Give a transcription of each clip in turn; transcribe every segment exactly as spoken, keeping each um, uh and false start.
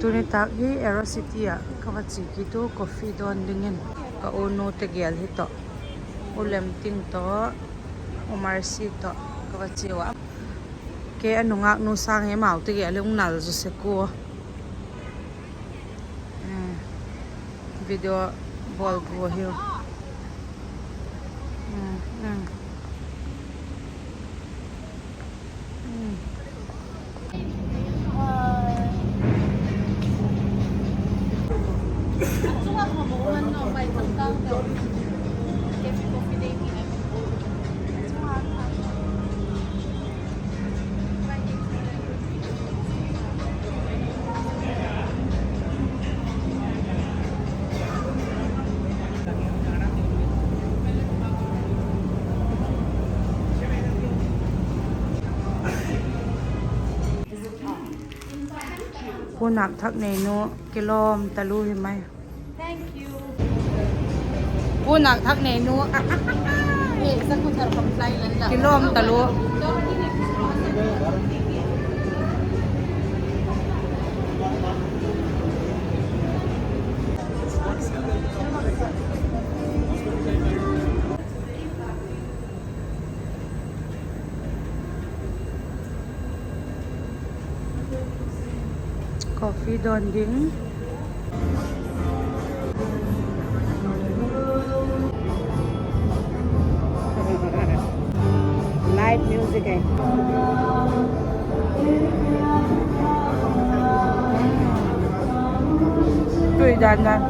Tuni tâk hi Aero City ah ka va chia kit u coffee dawn dingin, ka unu tegel hi tawh, U Lemting tawh, U Mercy tawh ka va chia ua. Kei a nungâknu sâng hi amau tegel hung nal zaw sek ua. Video bawl gu ahiu. Pu Nâkthak neinu kilawm talu hi mai. Pu Nâkthak neinu kilawm talu. Coffee dawn ding. Live music e. Tui dan dan.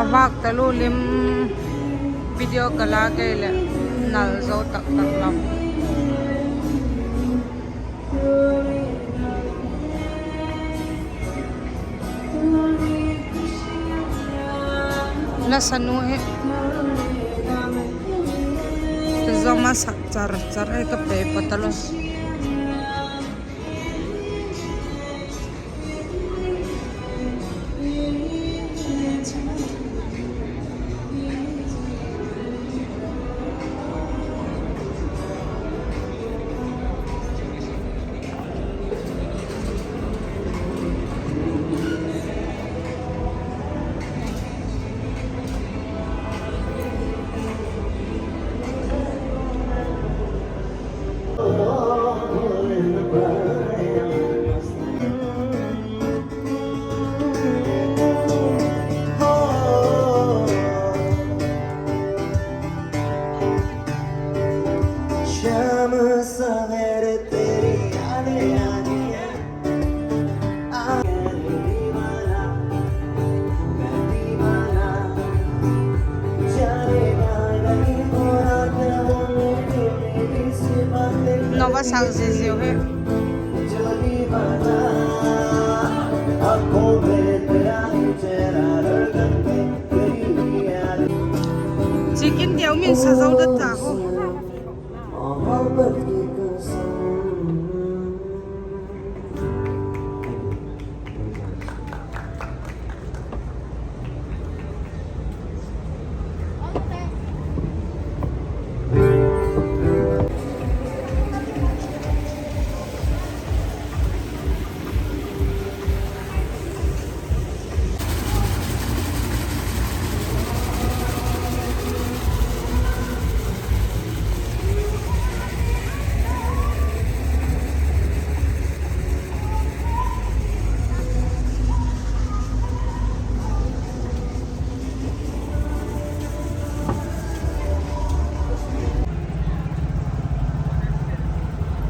A vâk talu lim, video ka la kei leh nal zo tak tak lam. La sanu hi zawm a sak char char ai ka pe pa talo. Nova sang ziziau hi. Chicken diau min sa zo dat ta ho.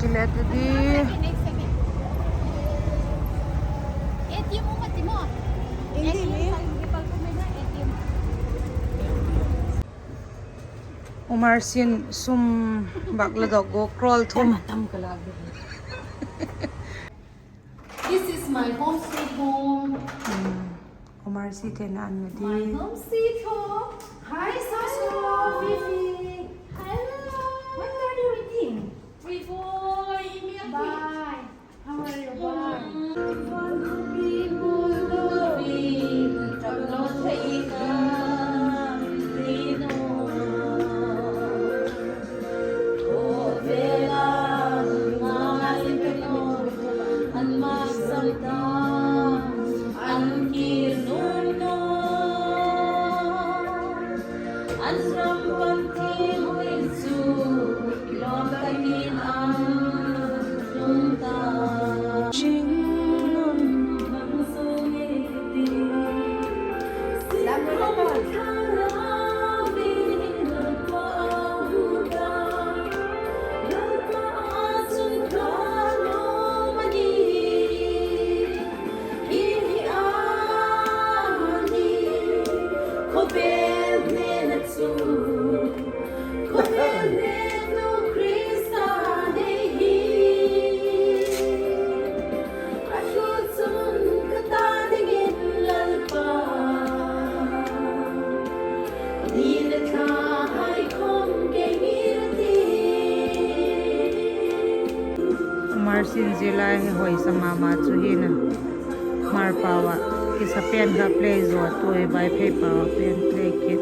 Kilet di. U Mercy in sum bak la dok gu crore thum. This is my home sweet home. Mercy ten an na di. My mom see tho. Hi, Soso, Fifi. Hello. What are you eating? We go email. Bye. How are you? Bye. Mercy in zia lai hi hoi sa ma ma chu hin a, Hmar pau ah kisa pen kha play zaw tuai, Vaiphei pau ah pen play kit.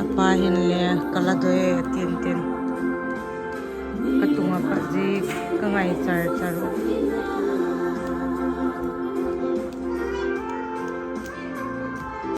A pa hinle ka la doi e tin tin, ka tung ah pat zi ka ngai char char u.